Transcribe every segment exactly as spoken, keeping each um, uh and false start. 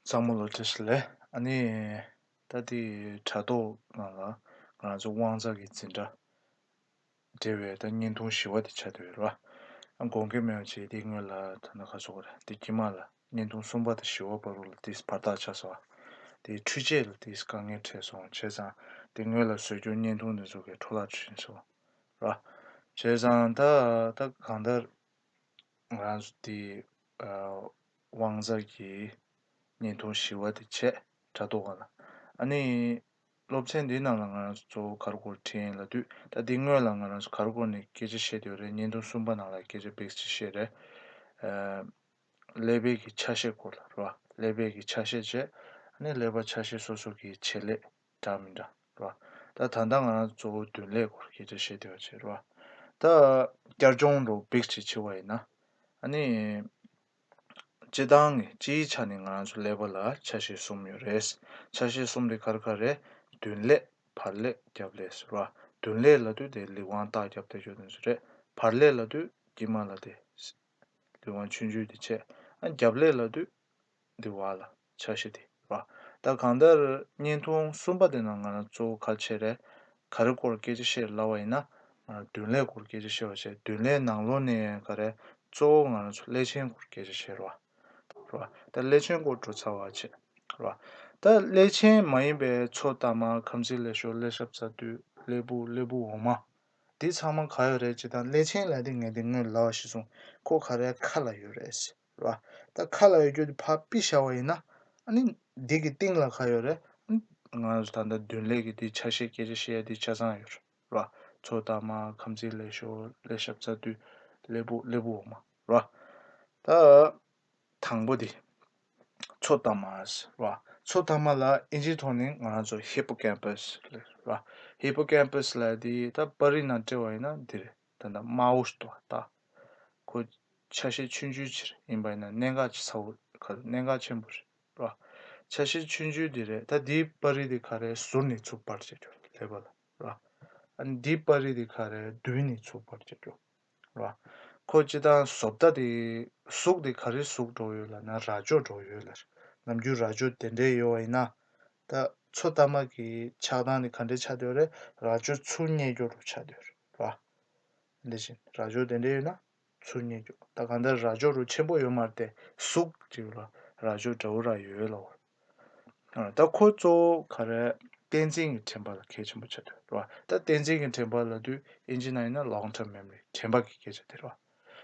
ཚང་མ་ལ་བཀྲ་ཤིས་བདེ་ལེགས། ཨ་ནི། ད་ལྟའི་དྲ་ཐོག་ནང་ལ་ང་རང་ཚོ་དབང་རྩ་གི་འཛིན་གྲྭ་འབྲེལ་བའི་ད་བརྙན་ཐུང་བཞི་པ་དེ་ཆགས་བསྡད་ཡོད་རེད་བ། ཨ་དགོངས་འགལ་མེད་པ་བྱས་དེ་སྔོན་ལ་ད་ནི་ཁ་སོགས་རེད། དེ་དཀྱིལ་མ་ལ་བརྙན་ཐུང་གསུམ་པ་དང་བཞི་པ་བར་དུ་ལ་དེ་བར་ཐག་ཆགས་སོང་བ། དེ་འཕྲུལ་ཆས་ལ་དེ་དཀའ་ངལ་འཕྲད་སོང་བྱས་ཙང་དེ་སྔོན་ལ་བཟོ་རྒྱུ་བརྙན་ཐུང་དེ་ཚོ་གི་འཕྲོ་བརླག་བྱུང་སོང་། ར། བྱས་ཙང་ད་ད་གང་ལྟར་ང་རང་ཚོ་དེ་ཨ་དབང་རྩ་གི་བརྙན་ཐུང་བཞི་པ་དེ་བྱས་དྲ་ཐོག་ལ། ཨ་ནི་སློབ་ཚན་འདིའི་ནང་ལ་ང་རང་ཚོ་གཙོ་བོ་ག་རེ་སྐོར་ཁྲིད་ཡིན་ལབ་དུས་ད་འདི་སྔོན་ལ་ང་རང་ཚོ་ག་རེ་སྐོར་ནས་སྐད་ཆ་བཤད་བསྡད་ཡོད་རེད། བརྙན་ཐུང་གསུམ་པ་ནང་ལ་སྐད་ཆ་བེག་ཅིག་བཤད་རེད། ཨ་ཀླད་པའི་གི་ཆ་ཤས་སྐོར་ལ་རེད་བ། ཀླད་པའི་གི་ཆ་ཤས་བྱས་ཨ་ནི་ཀླད་པ་ཆ་ཤས་སོ་སོ་གི་བྱེད་ལས་འདྲ་མི་འདྲ་རེད་བ། ད་ད་ལྟ་ང་རང་ཚོ་གཙོ་བོ་མདུན་ལས་སྐོར་སྐད་ཆ་བཤད་བསྡད་པ་བྱས་རེད་བ། ད་བསྐྱར་སྦྱོང་འདྲ་བོ་བེག་ཅིག་བྱེད་པ་ཡིན་ན་ཨ་ནི། སྤྱི་བཏང་གི་སྤྱིའི་ཆ་ནས་ང་རང་ཚོ་ཀླད་པ་ལ་ཆ་ཤས་གསུམ་ཡོད་རེད། ཆ་ཤས་གསུམ་དེ་ག་རེ་ག་རེ། མདུན་ཀླད། བར་ཀླད། རྒྱབ་ཀླད་ཟེར་བ། མདུན་ཀླད་ལབ་དུས་དེ་ལུས་དབང་རྟགས་རྒྱབ་བསྡད་ཡོད་དེ་ཚོ་རེད། བར་ཀླད་ལབ་དུས་དཀྱིལ་མ་ལ་དེ་ལུས་དབང་ཆུང་ཆུང་དེ་བྱས། ཨ་རྒྱབ་ཀླད་ལབ་དུས་འདི་བ་ལ་ཆ་ཤས་དེ་རེད་བ། ད་གང་ལྟར་བརྙན་ཐུང་གསུམ་པ་དེ་ནང་ང་རང་གཙོ་བོ་ག་རེ་བྱས་རེད། ག་རེ་སྐོར་སྐད་ཆ་བཤད་ལབ་པ་ཡིན་ན། ང་རང་མདུན་ཀླད་སྐོར་སྐད་ཆ་བཤད་པ་བྱས། མདུན་ཀླད་ནང་ལོགས་ནས་ག་རེ། གཙོ་བོ་ང་རང་ཚོ་ཀླད་ཆེན་སྐོར་སྐད་ཆ་བཤད་རེད་བ། རེད་བ། ད་ཀླད་ཆེན་སྐོར་འགྲོ་ཚར་བ་བྱས། རེད་བ། ད་ཀླད་ཆེན་མ་ཡིན་པའི་མཚོ་ལྟ་མ། ཁམས་ཚིགས་ཀླད་ཤོར། ཀླད་ཞབས་རྩ་མདུད། ཀླད་སྦུག་ཀླད་སྦུག་འོག་མ། འདི་ཚང་མ་ག་ཡོད་རེད་ཅེ་ད་ཀླད་ཆེན་ལབ་དེ་ངས་འདི་སྔོན་ལབ་པ་ཞིག་སོང་། ཁོ་ག་རེ་ཁ་ལ་ཡོད་རེད། རེད་བ། ད་ཁ་ལ་ཡོད་རྒྱུ་དེ་ཕར་ཕུད་བཞག་པ་ཡིན་ན། ཨ་ནི་འདི་གི་སྟེང་ལ་ག་ཡོད་རེད། ཨ་ནི་ང་ཚོ་ད་ལྟ་མདུན་ཀླད་ཀྱི་འདི་ཆ་ཤས་སྐད་ཆ་བཤད་ཡ་འདི་ཆ་ཚང་ཡོད་རེད། རེད་བ། མཚོ་ལྟ་མ། ཁམས་ཚིགས་ཀླད་ཤོར། ཀླད་ཞབས་རྩ་མདུད། ཀླད་སྦུག་ཀླད་སྦུག་འོག་མ། རེད་བ། ད་དང་པོ་དེ། མཚོ་ལྟ་མ་ཟེར་བ། མཚོ་ལྟ་མ་ལ་ཨིན་ཇིའི་ཐོག་ནས་ང་རང་ཚོ་ཧི་པོ་ཀེམ་པ་སི་ལབ་ར། ཧི་པོ་ཀེམ་པ་སི་ལབ་དེ་ད་པར་རིས་ནང་བཀྲལ་བ་ཡིན་ན་འདི་རེད། ད་ལྟ་དམར་པོ་ཞིག་འདུག་བ་ད། ཁོ་ཆ་ཤས་ཆུང་ཆུང་ཅིག་རེད། ཡིན་པ་ཡིན་ན་གནད་འགག་ཆེ་ཚ་བོ་ག་རེ། གནད་འགག་ཆེན་པོ་རེད་ར། ཆ་ཤས་ཆུང་ཆུང་འདི་རེད། ད་འདིའི་པར་རིས་འདི་ག་རེ་ཟུར་ནས་ཚུར་པར་བྱེད་རྒྱུ་རེད་ཀླད་པ་ལ་ར། ཨ་ནི་འདིའི་པར་རིས་འདི་ག་རེ་མདུན་ནས་ཚུར་པར་བྱེད་རྒྱུ། ར། ཁོ་སྤྱིར་བཏང་བཟོ་ལྟ་དེ་གཟུགས་དེ་ག་རེ་གཟུགས་འདྲ་བོ་ཡོད་ལབ་ན་རྭ་ཅོ་འདྲ་བོ་ཡོད་ལབ་རེད། ནམ་རྒྱུན་རྭ་ཅོ་དེ་འདྲས་ཡོད་པ་ཡིན་ན། ད་མཚོ་ལྟ་མ་གི་ཆགས་སྟངས་དེ་ག་འདྲས་ཆགས་བསྡད་ཡོད་རེད། རྭ་ཅོ་ཚུར་བསྙེགས་རྒྱུ་འདྲ་བོ་ཆགས་བསྡད་ཡོད་རེད་ར། འདི་བཞིན་རྭ་ཅོ་དེ་འདྲས་ཡོད་ན་ཚུར་བསྙེགས་རྒྱུ། ད་གང་ལྟར་རྭ་ཅོ་རུ་ཆེན་པོ་ཡོད་མ་རེད་དེ། གཟུགས་ཅིག་ལ་རྭ་ཅོ་འདྲ་བོ་ར་ཡོད་ལབ། ཨ། ད་ཁོ་གཙོ་བོ་ག་རེ། བསྟན་འཛིན་གྱི་དྲན་པ་ལ་གལ་ཆེན་པོ་ཆགས་འདུག་རེད་བ། ད་བསྟན་འཛིན་གྱི་དྲན་པ་ལབ་དུས་ཨིན་ཇི་ནང་ཡིན་ན་long term memory དྲན་པ་གི་སྐད་ཆ་དེ་རེད་བ།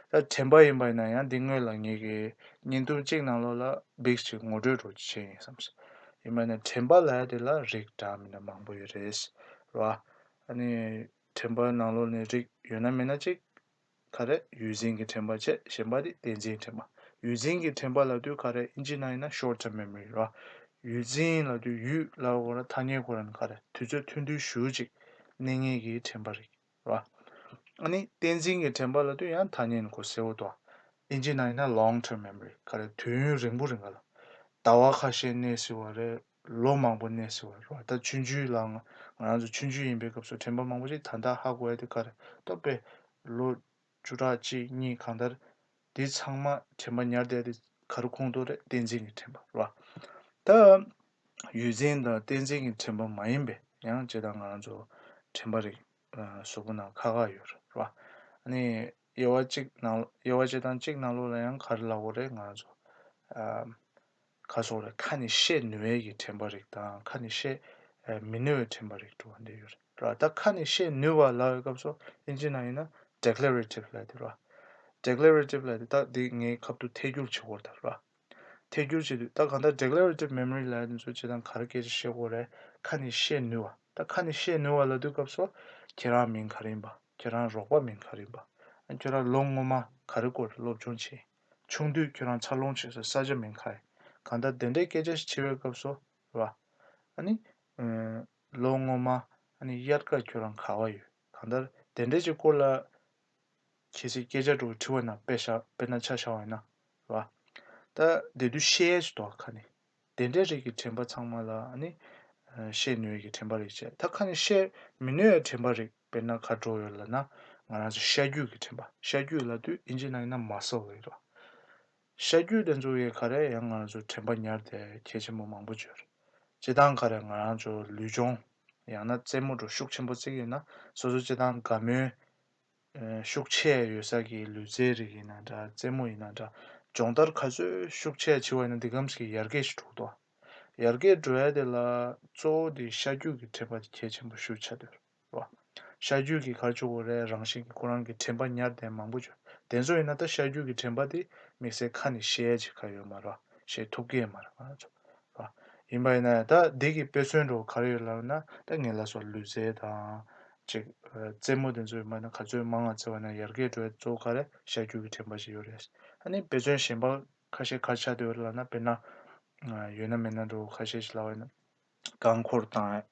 ད་དྲན་པ་ཡིན་པ་ཡིན་ན་ཡང་འདི་སྔོན་ལ་ངེད་ཀྱིས་བརྙན་ཐུང་གཅིག་ནང་ལོགས་ལ་བིག་ཅིག་ངོ་སྤྲོད་འདྲ་བོ་ཅིག་བྱས་ཡིན་བསམ་སོང་། ཡིན་པ་ཡིན་ན་དྲན་པ་ལབ་ཡ་དེ་ལ་རིགས་འདྲ་མི་འདྲ་མང་པོ་ཡོད་རེད། རེད་བ། ཨ་ནི་དྲན་པ་ནང་ལོགས་ནས་རིགས་ཡོད་ན་མེད་ན་གཅིག་ག་རེ། ཡུལ་འཛིན་གྱི་དྲན་པ་བྱས། གཞན་པ་དེ་བསྟན་འཛིན་དྲན་པ། ཡུལ་འཛིན་གྱི་དྲན་པ་ལབ་དུས་ག་རེ། ཨིན་ཇི་ནང་ཡིན་ན་short term memory རེད་བ། ཡུལ་འཛིན་ལབ་དུས་ཡུལ་ལབ་དགོས་ན་ཐ་སྙད་ཁོ་རང་ག་རེ། དུས་ཚོད་ཐུང་ཐུང་ཞེ་ཅིག་གནས་ངེས་ཀྱི་དྲན་པ་རེད་བ། ཨ་ནི་བསྟན་འཛིན་གྱི་དྲན་པ་ལབ་དུས་ཡང་ཐ་སྙད་ནི་ཁོ་གསལ་བོ་འདུག་ཨིན་ཇི་ནང་ཡིན་ན་long term memory ག་རེ། དུས་ཡུན་རིང་པོ་རིང་ག་ལ། ཟླ་བ་ཁ་ཤས་གནས་སྲིད་པ་རེད། ལོ་མང་པོ་གནས་སྲིད་པ་རེད་བ། ད་ཆུང་ཆུང་ལ་ང་ང་རང་ཚོ་ཆུང་ཆུང་ཡིན་པའི་སྐབས་སུ་དྲན་པ་མང་པོ་ཞིག་ད་ལྟ་ཧ་གོ་ཡ་དེ་ག་རེ། ད་དཔེ་ལོ་བཅུ་ཕྲག་གཅིག་གཉིས་གང་ལྟར་དེ་ཚང་མ་དྲན་པ་ཉར་བསྡད་དེ་ག་རེ་ཁོངས་གཏོགས་རེད། བསྟན་འཛིན་གྱི་དྲན་པ་རེད་བ། ད་ཡུལ་འཛིན་དང་བསྟན་འཛིན་གྱི་དྲན་པ་མ་ཡིན་པའི་ཡང་སྤྱིར་བཏང་ང་རང་ཚོ་དྲན་པ་རིགས་གཟུགས་པོ་ནང་ཁག་ཁག་ཡོད་རེད་བ། ཨ་ནི་དབྱེ་བ་གཅིག་ནང་དབྱེ་བ་སྤྱིར་བཏང་གཅིག་ནང་ལོགས་ལ་ཡང་ག་རེ་ལབ་དགོས་རེད། ང་རང་ཚོ་ཨ་ག་སོགས་རེད། ཁ་ནས་བཤད་ནུས་པའི་གི་དྲན་པ་རིགས་དང་ཁ་ནས་བཤད་མི་ནུས་པའི་དྲན་པ་རིགས་འདྲ་བོ་འདི་ཡོད་རེད་བ། ད་ཁ་ནས་བཤད་ནུས་པ་ལབ་པའི་སྐབས་སུ་ཨིན་ཇི་ནང་ཡིན་ན་declarative ལབ་དེ་རེད་བ། declarative ལབ་དེ་ད་འདི་ངའི་ཁ་ཐུག་ཐད་སྒྱུར་བྱེད་དགོས་རེད་ད་རེད་བ། ཐད་སྒྱུར་བྱེད་དུས་ད་གང་ལྟར་declarative memory ལབ་ཡ་དེ་ཚོ་སྤྱིར་བཏང་ག་རེ་སྐད་ཆ་བཤད་དགོས་རེད། ཁ་ནས་བཤད་ནུས་པ། ད་ཁ་ནས་བཤད་ནུས་པ་ལབ་དུས་སྐབས་སུ་ཁྱེད་རང་མིང་ག་རེ་ཡིན་པ། ཁྱེད་རང་རོགས་པ་མིང་ག་རེ་ཡིན་པ། ཨ་ཁྱོད་རང་ལོ་སྔོན་མ་ག་རེ་སྐོར་སློབ་སྦྱོང་བྱས། ཆུང་དུས་ཁྱོད་རང་འཚར་ལོངས་བྱེད་ས་ས་ཆ་མིང་ག་རེ། གང་ལྟར་དེ་འདྲའི་སྐད་ཆ་ཞིག་བྱེད་པའི་སྐབས་སུ་རེད་བ། ཨ་ནི་ཨ་ལོ་སྔོན་མ་ཨ་ནི་དབྱར་ཁ་ཁྱོད་རང་ག་པར་ཡོད། གང་ལྟར་དེ་འདྲའི་ཅིག་སྐོར་ལ་གལ་སྲིད་སྐད་ཆ་འདྲ་བོ་དྲི་བ་ན་དཔེ་བཞག་དཔེར་ན་ཆ་བཞག་པ་ཡིན་ན་རེད་བ། ད་དེ་དུས་བཤད་ཡས་ཤིག་འདུག་ཁ་ནས། དེ་འདྲའི་རིགས་ཀྱི་དྲན་པ་ཚང་མ་ལ་ཨ་ནི་བཤད་ནུས་ཀྱི་དྲན་པ་རིགས་བྱས། ད་ཁ་ནས་བཤད་མི་ནུས་པའི་དྲན་པ་རིགས་དཔེར་ན་ག་འདྲ་བོ་ཡོད་ལབ་ན། ང་རང་ཚོ་ཤ་རྒྱུས་ཀྱི་དྲན་པ། ཤ་རྒྱུས་ལབ་དུས་ཨིན་ཇི་ནང་ཡིན་ན་muscle ལབ་ཀྱི་རེད་བ། ཤ་རྒྱུས་དེ་ཚོ་ཡི་ག་རེ་ཡང་ང་རང་ཚོ་དྲན་པ་ཉར་དེ་གལ་ཆེན་པོ་མང་པོ་ཅིག་ཡོད་རེད། སྤྱིར་བཏང་ག་རེ་ང་རང་ཚོ་ལུས་སྦྱོང་ཡང་ན་རྩེད་མོ་འདྲ་ཤུགས་ཆེན་པོ་རྩེ་གི་ཡོད་ན་སོ་སོ་སྤྱིར་བཏང་དགའ་མོས་ཤུགས་ཆེ་ཡོད་ས་གི་ལུས་རྩལ་རིགས་ཡིན་ན་འདྲ་རྩེད་མོ་ཡིན་ན་འདྲ་སྦྱོང་བརྡར་ག་ཚོད་ཤུགས་ཆེ་བྱེད་པ་ཡིན་ན་འདི་གམ་ཞིག་ཡར་རྒྱས་ཤིག་འགྲོ་གི་འདུག་ཡར་རྒྱས་འགྲོ་ཡ་དེ་ལ་གཙོ་བོ་དེ་ཤ་རྒྱུས་ཀྱི་དྲན་པ་དེ་གལ་ཆེན་པོ་ཞེ་པོ་ཆགས་བསྡད་ཡོད་རེད་བ། ཤ་རྒྱུས་ཀྱི་ག་རེ་ཆགས་ཀྱི་ཡོད་རེད། རང་བཞིན་གྱི་ཁོ་རང་གི་དྲན་པ་ཉར་དེ་མང་པོ་ཅིག་ཡོད་རེད། དེ་ཚོ་ཡིན་ན་ད་ཤ་རྒྱུས་ཀྱི་དྲན་པ་དེ་དམིགས་བསལ་ཁ་ནས་བཤད་ཡ་ཅིག་ག་ཡོད་མ་རེད་བ། བཤད་ཐུབ་ཀྱི་ཡོད་མ་རེད་ང་ཚོ་བ། ཡིན་པ་ཡིན་ན་ད་འདི་གི་དཔེ་མཚོན་འདྲ་བོ་ག་རེ་ཡོད་ལབ་ན་ད་ངས་ལབ་སོང་ལུས་རྩལ་དང་ཅིག་རྩེད་མོ་དེ་ཚོ་ཡིན་པ་ན་ག་ཚོད་མང་ང་རྩེ་བ་ན་ཡར་རྒྱས་འགྲོ་ཡ་གཙོ་བོ་ག་རེ་ཤ་རྒྱུས་ཀྱི་དྲན་པ་ཞིག་ཡོད་རེད། ཨ་ནི་དཔེ་མཚོན་གཞན་པ་ཁ་ཤས་ག་རེ་ཆགས་བསྡད་ཡོད་རེད་ལབ་ན་དཔེར་ན་ཡོད་ན་མེད་ན་འདྲ་བོ་ཁ་ཤས་ཤིག་ལབ་པ་ཡིན་ན། རྐང་འཁོར་བཏང་ཡ།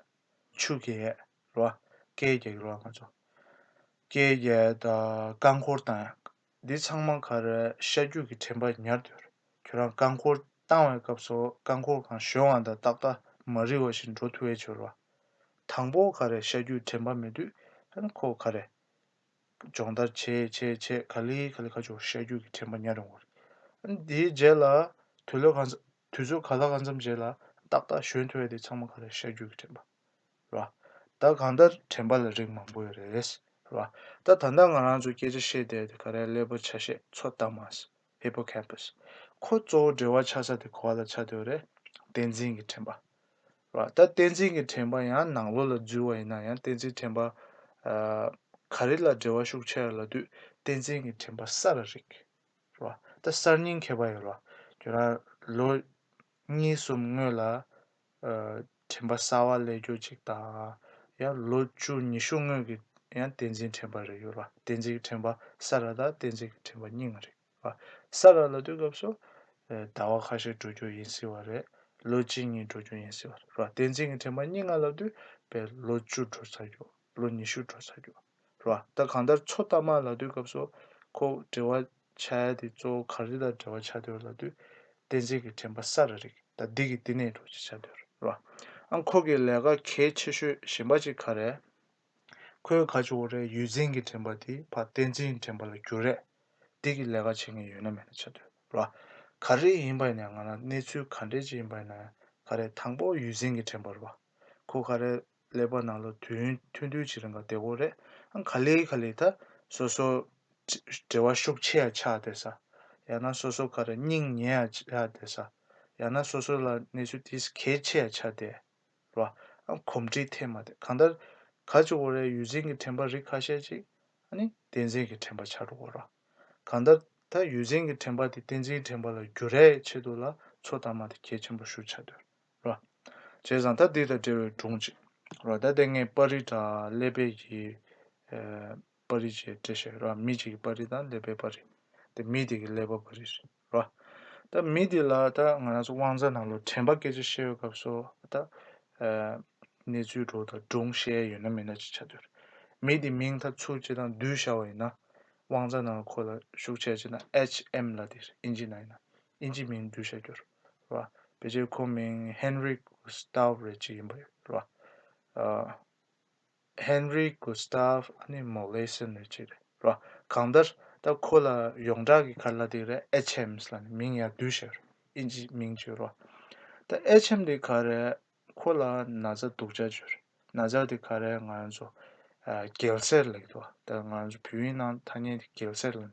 ཆུ་རྐྱལ་རེད་བ། རྐྱལ་རྒྱག་གི་རེད་བ་ང་ཚོ། རྐྱལ་རྒྱག་ཡ་དང་རྐང་འཁོར་བཏང་ཡ། འདི་ཚང་མ་ག་རེ་ཤ་རྒྱུས་ཀྱི་དྲན་པ་ཉར་དུས་ཁྱོད་རང་རྐང་འཁོར་བཏང་བའི་སྐབས་སུ་རྐང་འཁོར་གང་ཞོན་བ་དང་ཏག་ཏག་མ་རིག་པ་ཞིག་འགྲོ་ཐུབ་ཡ་ཆོག་རེད་བ། དང་པོ་ག་རེ་ཤ་རྒྱུས་དྲན་པ་མེད་དུས་ཨ་ནི་ཁོ་ག་རེ། སྦྱོང་བརྡར་བྱས་བྱས་བྱས་ག་ལེ་ག་ལེ་ཁ་ཕྱོགས་ཤ་རྒྱུས་ཀྱི་དྲན་པ་ཉར་ཡོང་བ་རེད། འདིའི་རྗེས་ལ་དུས་ལོ་གང་ཙམ་དུས་ཚོད་ག་ལ་གང་འཚམ་རྗེས་ལ་ཏག་ཏག་ཞོན་ཐུབ་ཡ་དེ་ཚང་མ་ག་རེ་ཤ་རྒྱུས་ཀྱི་དྲན་པ་རེད་བ། ད་གང་ལྟར་དྲན་པ་ལ་རིགས་མང་པོ་ཡོད་རེད་རེད་བ། ད་ད་ལྟ་ང་རང་ཚོ་སྐད་ཆ་བཤད་བསྡད་དེ་ག་རེ་ཀླད་པ་ཆ་ཤས་མཚོ་གཏའ་མ། Hippocampus། ཁོ་གཙོ་བོ་འབྲེལ་བ་ཆགས་ས་དེ་ག་བ་ལ་ཆགས་བསྡད་ཡོད་རེད། བསྟན་འཛིན་གྱི་དྲན་པ། ར། ད་བསྟན་འཛིན་གྱི་དྲན་པ་ཡང་ནང་ལོགས་ལ་འཛུལ་བ་ཡིན་ན་ཡང་བསྟན་འཛིན་དྲན་པ། ཨ། ག་རེ་ལ་འབྲེལ་བ་ཤུགས་ཆེ་ཡོད་ལབ་དུས་བསྟན་འཛིན་གྱི་དྲན་པ་གསར་ར་རིག་ར། ད་གསར་རྙིང་ཁྱད་པར་ཡོད་ར། ཁྱོད་རང་ལོ་གཉིས་གསུམ་སྔོན་ལ། ཨ། དྲན་པ་གསར་བ་སླེབས་རྒྱུ་ཅིག་དང་། ཡང་ལོ་བཅུ་ཉི་ཤུ་སྔོན་གྱི་ཡང་བསྟན་འཛིན་དྲན་པ་རེ་ཡོད་ར། བསྟན་འཛིན་གྱི་དྲན་པ་གསར་ར་དང་བསྟན་འཛིན་གྱི་དྲན་པ་རྙིང་བ་རེད། བ། ས་ར་ལབ་དུས་སྐབས་སུ། ཨེ། ཟླ་བ་ཁ་ཤས་འགྲོ་རྒྱུ་ཡིན་སྲིད་པ་རེད། ལོ་གཅིག་གཉིས་འགྲོ་རྒྱུ་ཡིན་སྲིད་པ་རེད། ར། བསྟན་འཛིན་གྱི་དྲན་པ་རྙིང་བ་ལབ་དུས་དཔེ་ལོ་བཅུ་འགྲོ་ཚར་རྒྱུ། ལོ་ཉི་ཤུ་འགྲོ་ཚར་རྒྱུ། ར། ད་གང་ལྟར་མཚོ་གཏའ་མ་ལབ་དུས་སྐབས་སུ་ཁོ་འབྲེལ་བ་ཆགས་ཡ་དེ་གཙོ་བོ་ག་རེ་དང་འབྲེལ་བ་ཆགས་བསྡད་ཡོད་ལབ་དུས་བསྟན་འཛིན་གྱི་དྲན་པ་གསར་ར་རིག་ད་འདི་གི་འདི་ནས་འགྲོ་ཅིག་ཆགས་བསྡད་ཡོད་ར། ཨ། ཁོ་གི་ལས་ཀ་གལ་ཆེ་ཤོས་གཞན་པ་ཅིག་ག་རེ། ཁོས་ག་ཅིག་འོ་རེད། ཡུལ་འཛིན་གྱི་དྲན་པ་དེ་ཕར་བསྟན་འཛིན་དྲན་པ་ལ་བསྒྱུར་རེད། འདི་གི་ལས་ཀ་བྱེད་མཁན་ཡོད་ན་མེད་ན་ཆགས་བསྡད་ར། ག་རེ་ཡིན་པ་ཡིན་ན་ང་རང་གནས་ཚུལ་ག་འདྲས་ཅིག་ཡིན་པ་ཡིན་ན་ག་རེ་དང་པོ་ཡུལ་འཛིན་གྱི་དྲན་པ་རེད་བ། ཁོ་ག་རེ་ཀླད་པ་ནང་ལ་དུས་ཡུན་ཐུང་ཐུང་ཅིག་རིང་ག་བསྡད་ཀྱི་ཡོད་རེད། ཨ། ག་ལེ་ག་ལེ་ད་སོ་སོ་འབྲེལ་བ་ཤུགས་ཆེ་ཡ་ཆགས་བསྡད་ས། ཡང་ན་སོ་སོ་ག་རེ་སྙིང་ཉེ་ཡ་ཆགས་བསྡད་ས། ཡང་ན་སོ་སོ་ལ་གནས་ཚུལ་དེ་གལ་ཆེ་ཡ་ཆགས་བསྡད། ར། ཨ། གོམས་འདྲིས་ཐེབས་མ་ཐེབས། གང་ལྟར་ག་ཅིག་འོ་རེད། ཡུལ་འཛིན་གྱི་དྲན་པ་རིགས་ཁ་ཤས་ཅིག་ཨ་ནི་བསྟན་འཛིན་གྱི་དྲན་པ་ཆགས་འགྲོ་གི་ར། གང་ལྟར་ད་ཡུལ་འཛིན་གྱི་དྲན་པ་དེ་བསྟན་འཛིན་དྲན་པ་ལ་བསྒྱུར་ཡའི་ཆེད་དུ་ལ་མཚོ་གཏའ་མ་དེ་གལ་ཆེན་པོ་ཞེ་པོ་ཆགས་བསྡད་ར། བྱས་ཙང་ད་འདི་དང་འབྲེལ་བའི་སྒྲུང་ཅིག་ར། ད་དེ་ངས་པར་རིས་འདྲ་ཀླད་པའི་གི། ཨ། པར་རིས་ཅིག་བྲིས་བཞག་ར། མི་གཅིག་གི་པར་རིས་དང་ཀླད་པའི་པར་རིས། དེ་མི་དེ་གི་ཀླད་པ་པར་རིས་རེད། ར། ད་མི་དེ་ལ་ད་ང་རང་ཚོ་དབང་རྩ་ནང་ལོགས་དྲན་པ་སྐད་ཆ་བཤད་པའི་སྐབས་སུ་ད། ཨ། གནས་ཚུལ་འདྲ་བོ་དང་སྒྲུང་བཤད་ཡོད་ན་མེད་ན་ཅིག་ཆགས་བསྡད་ཡོད་རེད། མི་དེ་མིང་ད་ཚུར་སྤྱིར་བཏང་བསྡུས་བཞག་པ་ཡིན་ན། དབང་རྩ་ནང་ལ་ཁོ་ལ་ཤུགས་ཆེ་ཅིག་ན་ཨེཆ་ཨེམ་ལབ་དེ་རེད། ཨིན་ཇི་ནང་ཡིན་ན། ཨིན་ཇི་མིང་བསྡུས་བཞག་རྒྱུ་རེད། ར། ཕལ་ཆེར་ཁོ་མིང་ཧེན་རི་གུ་སི་ཏཱབ་རེད་ཅིག་ཡིན་པ་རེད། ར། ཨ། ཧེན་རི་གུ་སི་ཏཱབ་ཨ་ནི་མོ་ལེ་སན་རེད་ཅིག་རེད་ར། གང་ལྟར་ད་ཁོ་ལ་ཡོངས་གྲགས་ཀྱི་ག་རེ་ལབ་དེ་རེད། ཨེཆ་ཨེམ་ལབ་ནས་མིང་ཡར་བསྡུས་བཞག་རེད། ཨིན་ཇི་མིང་བྱས་ར། ད་ཨེཆ་ཨེམ་དེ་ག་རེ། ཁོ་ལ་ན་ཚ་སྡུག་ཅག་ཅིག་ཡོད་རེད། ན་ཚ་དེ་ག་རེ་ང་རང་ཚོ། ཨ། རྒྱལ་སྲས་ལབ་ཀྱི་འདུག་ད་ང་རང་ཚོ་བོད་ཡིག་ནང་ཐ་སྙད་དེ་རྒྱལ་སྲས་ལ་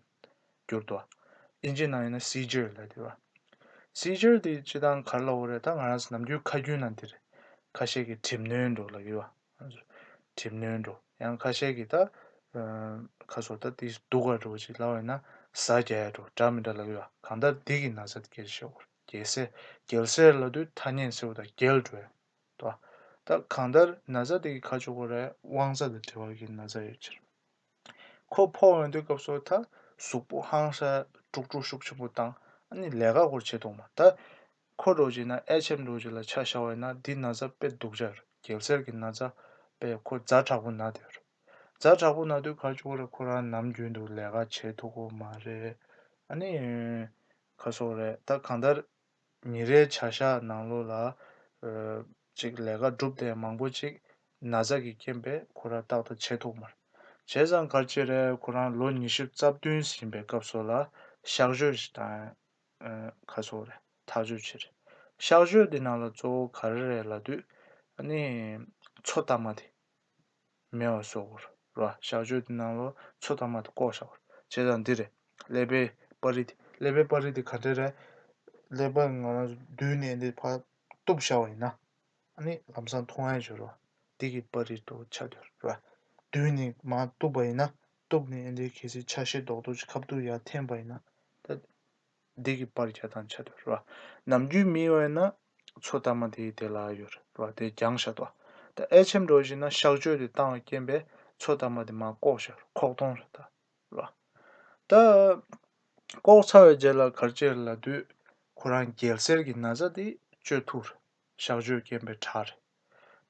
བསྒྱུར་འདུག་ཨིན་ཇི་ནང་ཡིན་ན་སི་ཇར་ལབ་དེ་ར། སི་ཇར་དེ་སྤྱིར་བཏང་ག་རེ་ལབ་དགོས་རེད། ད་ང་རང་ཚོ་ནམ་རྒྱུན་ཁ་རྒྱུན་ནང་དེ་རེད། ཁ་ཤས་ཀྱིས་གྲིབ་གནོན་འདྲ་བོ་ལབ་ཀྱི་ཡོད་པ། ང་ཚོ་གྲིབ་གནོན་འདྲ་བོ། ཡང་ཁ་ཤས་ཀྱིས་ད། ཨ། ཁ་སོ་ད་དེ་སྡུག་ག་འདྲ་བོ་ཅིག་ལབ་པ་ཡིན་ན་ཟ་རྒྱག་ཡ་འདྲ་བོ་འདྲ་མི་འདྲ་ལབ་ཀྱི་ཡོད་པ། གང་ལྟར་འདི་གི་ན་ཚ་དེ་སྐད་ཆ་བཤད་དགོས་རེད། རྒྱལ་སྲས། རྒྱལ་སྲས་ལབ་དུས་ཐ་སྙད་གསལ་པོ་དང་རྒྱལ་འགྲོ་ཡ། ད་གང་ལྟར་ན་ཚ་དེ་གི་ག་ཅིག་ཡོད་རེད། དབང་རྩ་དང་འབྲེལ་བ་གི་ན་ཚ་ཡོད་ཕྱིར། ཁོ་ཕོག་ཡོང་དུས་སྐབས་སུ་ད་གཟུགས་པོ་ཧང་སང་དཀྲུག་དཀྲུག་ཤུགས་ཆེན་པོ་བཏང་། ཨ་ནི་ལས་ཀ་སྐོར་བྱེད་ཐུབ་མ། ད་ཁོ་འདྲ་བོ་ཅིག་ན་ཨེཆ་ཨེམ་འདྲ་བོ་ཅིག་ལ་ཆ་བཞག་པ་ཡིན་ན་འདི་ན་ཚ་དཔེ་སྡུག་ཅག་རེད། རྒྱལ་སྲས་ཀྱི་ན་ཚ་དཔེ་ཁོ་ཛ་དྲག་པོ་ན་བསྡད་ཡོད་རེད། ཛ་དྲག་པོ་ན་དུས་ག་ཅིག་ཡོད་རེད། ཁོ་རང་ནམ་རྒྱུན་དུ་ལས་ཀ་བྱེད་ཐུབ་ཀྱི་མ་རེད། ཨ་ནི་ག་སོགས་རེད། ད་གང་ལྟར་ཉིན་རེའི་བྱ་གཞག་ནང་ལོགས་ལ། ཨ། ཅིག་ལས་ཀ་སྒྲུབ་བསྡད་མང་པོ་ཅིག་ན་ཚ་གིས་རྐྱེན་པས་ཁོ་རང་ཏག་ཏག་བྱེད་ཐུབ་མ་རེད། བྱས་ཙང་ག་རེ་བྱས་རེད། ཁོ་རང་ལོ་ཉི་ཤུ་རྩ་བདུན་ཟིན་པའི་སྐབས་སུ་ལ་གཤག་བཅོས་ཤིག་བཏང་། ཨ་ག་ཟེར་རེད། ཐག་གཅོད་བྱེད་རེད། གཤག་བཅོས་དེ་ནང་ལ་གཙོ་བོ་ག་རེ་རེད་ལབ་དུས། ཨ་ནི་མཚོ་གཏའ་མ་དེ་མེད་པ་བཟོ་དགོས་རེད་བ། གཤག་བཅོས་དེ་ནང་ལ་མཚོ་གཏའ་མ་དེ་བཀོག་བཞག་དགོས་རེད། བྱས་ཙང་འདི་རེད། ཀླད་པའི་པར་རིས་དེ། ཀླད་པའི་པར་རིས་དེ་ག་འདྲ་རེད། ཀླད་པ་ང་རང་ཚོ་མདུན་ནས་འདི་ཕར་གཏུབ་བཞག་པ་ཡིན་ན། ཨ་ནི་ལམ་སང་མཐོང་ཡ་ཅིག་ཡོད་རེད་བ། འདི་གི་པར་རིས་དེ་ཆགས་བསྡད་ཡོད་རེད་བ། མདུན་ནས་མར་གཏུབ་པ་ཡིན་ན། གཏུབ་ནས་ཨ་འདི་གལ་སྲིད་ཆ་ཤས་རྡོག་རྡོག་ཅིག་ཁ་ཐུག་ཡར་འཐེན་པ་ཡིན་ན། ད་འདི་གི་པར་རྒྱག་སྟངས་ཆགས་བསྡད་ཡོད་རེད་བ། ནམ་རྒྱུན་མེད་པ་ཡིན་ན་མཚོ་གཏའ་མ་དེ་དེ་ལ་ཡོད་རེད་བ། དེ་རྒྱང་བཞག་འདུག་བ། ད་ཨེ་ཆེམ་འགྲོ་བཞིན་ན་གཤག་བཅོས་དེ་བཏང་བའི་རྐྱེན་པས་མཚོ་གཏའ་མ་དེ་མར་བཀོག་བཞག་རེད། ཁོག་སྟོང་རེད་ད། རེད་བ། ད་བཀོག་ཚར་བའི་རྗེས་ལ་ག་རེ་བྱེད་ལབ་དུས། ཁོ་རང་རྒྱལ་སྲས་ཀྱི་ན་ཚ་དེ་བཅོས་ཐུབ་རེད། གཤག་བཅོས་རྐྱེན་པས་དྲག་རེད།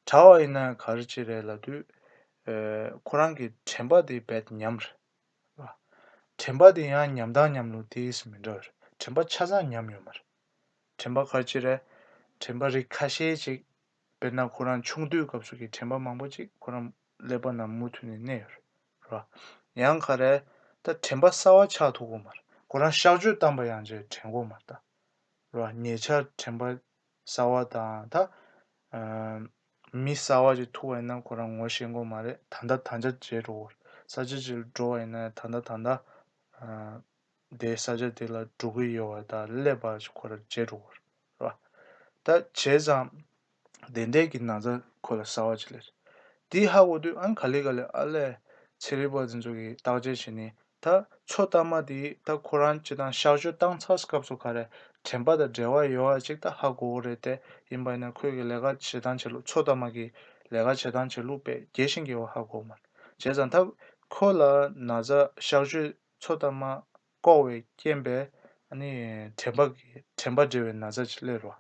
དྲག་པ་ཡིན་ན་ག་རེ་བྱེད་རེད་ལབ་དུས། ཨེ་ཁོ་རང་གི་དྲན་པ་དེ་རྦད་ཉམས་རེད། དྲན་པ་དེ་ཡང་ཉམས་དང་ཉམས་ལོང་ཏོག་ཙམ་མི་འདྲ་བ་རེད། དྲན་པ་ཆ་ཚང་ཉམས་ཡོད་མ་རེད། དྲན་པ་ག་རེ་བྱེད་རེད། དྲན་པ་རིགས་ཁ་ཤས་ཅིག་དཔེར་ན་ཁོ་རང་ཆུང་དུས་སྐབས་སུ་གི་དྲན་པ་མང་པོ་ཅིག་ཁོ་རང་ཀླད་པ་ནང་མུ་མཐུད་ནས་གནས་ཡོད་རེད། རེད་བ། ཡང་ག་རེ། ད་དྲན་པ་གསར་བ་ཆགས་ཐུབ་ཀྱི་མ་རེད། ཁོ་རང་གཤག་བཅོས་བཏང་པ་ཡང་ཅིག་དྲན་གྱི་མ་རེད་ད། རེད་བ། ཉེ་ཆར་དྲན་པ་གསར་བ་དང་ད། ཨ་མི་གསར་བ་ཅིག་ཐུག་པ་ཡིན་ན་ཁོ་རང་ངོ་ཤེས་ཀྱི་མ་རེད། ད་ལྟ་ད་ལྟ་བྱེད་འགྲོ་གི་རེད། ས་ཆ་ཅིག་ལ་འགྲོ་བ་ཡིན་ན་ད་ལྟ་ད་ལྟ། ཨ་དེའི་ས་ཆ་དེ་ལ་འགྲོ་གི་ཡོད་པ་དང་སླེབས་པ་ཅིག་ཁོ་རང་བྱེད་འགྲོ་གི་རེད། རེད་བ། ད་བྱས་ཙང་། དེ་འདྲའི་གི་ན་ཚ་ཁོ་ལ་གསར་བ་ཅིག་སླེབས། དེ་ཧ་གོ་དུས་ཨ་ག་ལེ་ག་ལེ་ཨ་ལས། ཚན་རིག་པ་དེ་ཚོ་གིས་བརྟག་དཔྱད་བྱས་ནས་ད་མཚོ་གཏའ་མ་དེ་ད་ཁོ་རང་སྤྱིར་བཏང་གཤག་བཅོས་བཏང་ཚར་སྐབས་སུ་ག་རེ་དྲན་པ་དང་འབྲེལ་བ་ཡོད་པ་ཅིག་ད་ཧ་གོ་གི་རེད་དེ། ཡིན་པ་ཡིན་ན་ཁོས་གི་ལས་ཀ་བྱེད་སྟངས་བྱེད་ལུགས། མཚོ་གཏའ་མ་གི་ལས་ཀ་བྱེད་སྟངས་བྱེད་ལུགས་དཔེ་རྒྱས་ཤིང་རྒྱས་པ་ཧ་གོ་མ་རེད། བྱས་ཙང་ད་ཁོ་ལ་ན་ཚ་གཤག་བཅོས་མཚོ་གཏའ་མ་བཀོག་པའི་རྐྱེན་པས་ཨ་ནི་དྲན་པ་གི་དྲན་པ་འབྲེལ་བའི་ན་ཚ་ཅིག་སླེབས་རོ།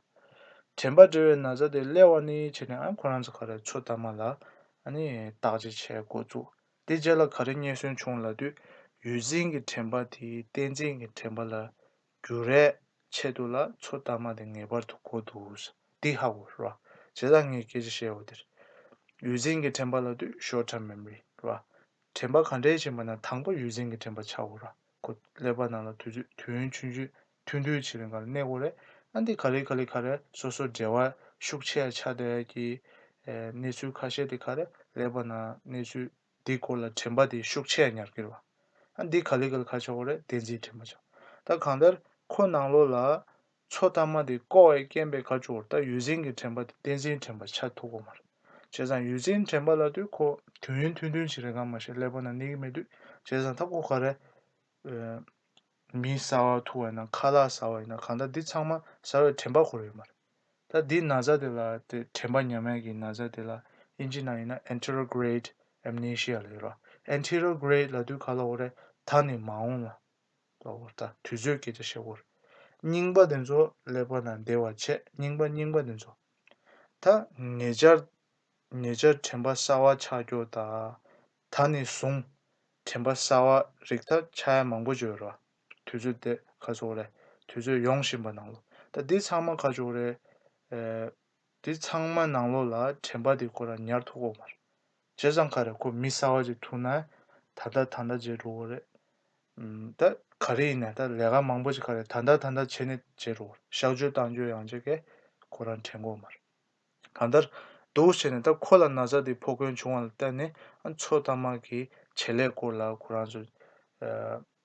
དྲན་པ་འབྲེལ་བའི་ན་ཚ་དེ་སླེབས་པ་ནས་བྱས་ནས་ཨ་ཁོ་རང་ཚོ་ག་རེ་མཚོ་གཏའ་མ་ལ་ཨ་ནི་བརྟག་དཔྱད་བྱེད་འགོ་བཙུགས། དེ་རྗེས་ལ་ག་རེ་རྙེད་སོན་བྱུང་ལབ་དུས། ཡུལ་འཛིན་གྱི་དྲན་པ་དེ་གཏན་འཛིན་གྱི་དྲན་པ་ལ་འགྱུར་བའི་ཆེད་དུ་ལ་མཚོ་གཏའ་མ་དེ་ངེས་པར་དུ་དགོས་འདུག། འདི་ཧ་གོ་རོ། བྱས་ཙང་ངས་སྐད་ཆ་བཤད་པ་དེར། ཡུལ་འཛིན་གྱི་དྲན་པ་ལབ་དུས་short term memory རོ། དྲན་པ་ག་འདྲས་ཕྱིན་པ་ན་དང་པོ་ཡུལ་འཛིན་གྱི་དྲན་པ་ཆགས་འོ་ར། ཁོ་ཀླད་པ་ནང་ལ་དུས་ཚོད་དུས་ཡུན་ཆུང་ཆུང་ཐུང་ཐུང་ཅིག་རིང་ག་ལ་གནས་འོ་རེད། ཨ་འདི་ག་ལེ་ག་ལེ་ག་རེ་སོ་སོ་འབྲེལ་བ་ཤུགས་ཆེ་ཡ་ཆགས་བསྡད་ཀྱི་ཨེ་གནས་ཚུལ་ཁ་ཤས་དེ་ག་རེ་ཀླད་པ་ནང་གནས་ཚུལ་འདི་སྐོར་ལ་དྲན་པ་དེ་ཤུགས་ཆེ་ཡ་ཉར་གི་རེད་བ། ཨ་འདི་ག་ལེ་ག་ལེ་ག་ཆགས་འོ་རེད། བདེན་འཛིན་དྲན་པ་ཆགས། ད་གང་ལྟར་ཁོ་ནང་ལོགས་ལ། མཚོ་གཏའ་མ་དེ་བཀོག་པའི་རྐྱེན་པས་ག་ཅོར་ད་ཡུལ་འཛིན་གྱི་དྲན་པ་དེ་བདེན་འཛིན་དྲན་པ་ཆགས་ཐུབ་ཀྱི་མ་རེད། བྱས་ཙང་ཡུལ་འཛིན་དྲན་པ་ལབ་དུས་ཁོ་དུས་ཡུན་ཐུང་ཐུང་ཞིག་རེད་ག་མ་གཞི་ཀླད་པ་ནང་གནས་ཀྱི་མེད་དུས། བྱས་ཙང་ད་ཁོ་ག་རེ། ཨ་མི་གསར་བ་ཐུག་པ་ཡིན་ན་ཁ་ལག་ཟ་བ་ཡིན་ན་གང་ལྟར་འདི་ཚང་མ་ཟ་བའི་དྲན་པ་ཁོ་རང་ཡོད་མ་རེད། ད་འདི་ན་ཚ་དེ་ལ་དེ་དྲན་པ་ཉམས་ཡག་གི་ན་ཚ་དེ་ལ་ཨིན་ཇི་ནང་ཡིན་ན་anterograde amnesia ལབ་ཡོད་རེད། anterograde ལབ་དུས་ག་ལབ་དགོས་རེད། ད་ནི་མ་འོངས་ལ། ལབ་དགོས་རེད། ད་དུས་ཚོད་སྐད་ཆ་བཤད་དགོས་རེད། རྙིང་པ་དེ་ཚོ་ཀླད་པ་ནང་བསྡད་པ་བྱས། རྙིང་པ་རྙིང་པ་དེ་ཚོ། ད་ཉེ་ཆར་ཉེ་ཆར་དྲན་པ་གསར་བ་ཆགས་རྒྱུ་དང་། ད་ནས་བཟུང་དྲན་པ་གསར་བ་རིགས་ད་ཆགས་ཡ་མང་པོ་ཅིག་ཡོད་རེད་བ། དུས་ཚོད་དེ་ག་ཚོད་རེད། དུས་ཚོད་ཡོང་བཞིན་པ་ནང་ལོགས་ད་འདི་ཚང་མ་ག་ཚོད་རེད། ཨེ། འདི་ཚང་མ་ནང་ལོགས་ལ་དྲན་པ་འདི་ཁོ་རང་ཉར་ཐུབ་ཀྱི་ཡོད་མ་རེད། བྱས་ཙང་ག་རེ་ཁོ་མི་གསར་བ་ཅིག་ཐུག་ན། ད་ལྟ་ད་ལྟ་བྱེད་འགྲོ་གི་རེད། ཨམ། ད་ག་རེ་ཡིན་ནའི་ད་ལས་ཀ་མང་པོ་ཅིག་ག་རེ་ད་ལྟ་ད་ལྟ་བྱས་ནས་བྱེད་འགྲོ་གི་རེད། གཤག་བཅོས་བཏང་རྒྱུ་ཡང་ཅིག་གིས་ཁོ་རང་དྲན་གྱི་ཡོད་མ་རེད། གང་ལྟར་འདུག་བྱས་ནས་ད་ཁོ་ལ་ན་ཚ་འདི་ཕོག་མཁན་བྱུང་བ་ལ་བརྟེན་ནས་ཨ་མཚོ་གཏའ་མ་གི་བྱེད་ལས་སྐོར་ལ་ཁོ་རང་ཚོ་ཨ་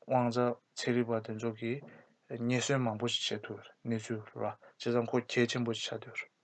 དབང་རྩ་ཚན་རིག་པ་དེ་ཚོ་གིས་རྙེད་སོན་མང་པོ་ཞིག་བྱེད་ཐུབ་ཡོད་རེད། གནས་ཚུལ་རེད་བ། བྱས་ཙང་ཁོ་གལ་ཆེན་པོ་ཞིག་ཆགས་བསྡད་ཡོད་རེད།